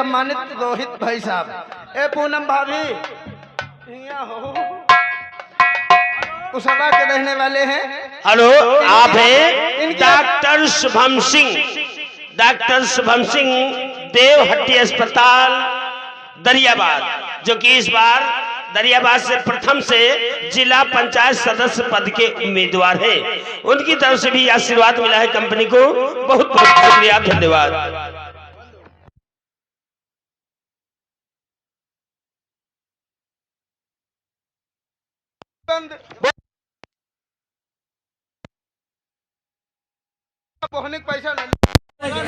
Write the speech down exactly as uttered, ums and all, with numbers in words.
सम्मानित रोहित भाई साहब, ए पूनम भाभी, हियाँ हो, कुसदा के रहने वाले हैं। हेलो, आप हैं इनके डॉक्टर शुभम सिंह, डॉक्टर शुभम सिंह, देवहट्टी अस्पताल, दरियाबाद, जो कि इस बार दरियाबाद से प्रथम से जिला पंचायत सदस्य पद के उम्मीदवार हैं। उनकी तरफ से भी आशीर्वाद मिला है कंपनी को। बहुत बहुत शुक्रिया, धन्यवाद। बंद। बोहने के पैसा नहीं।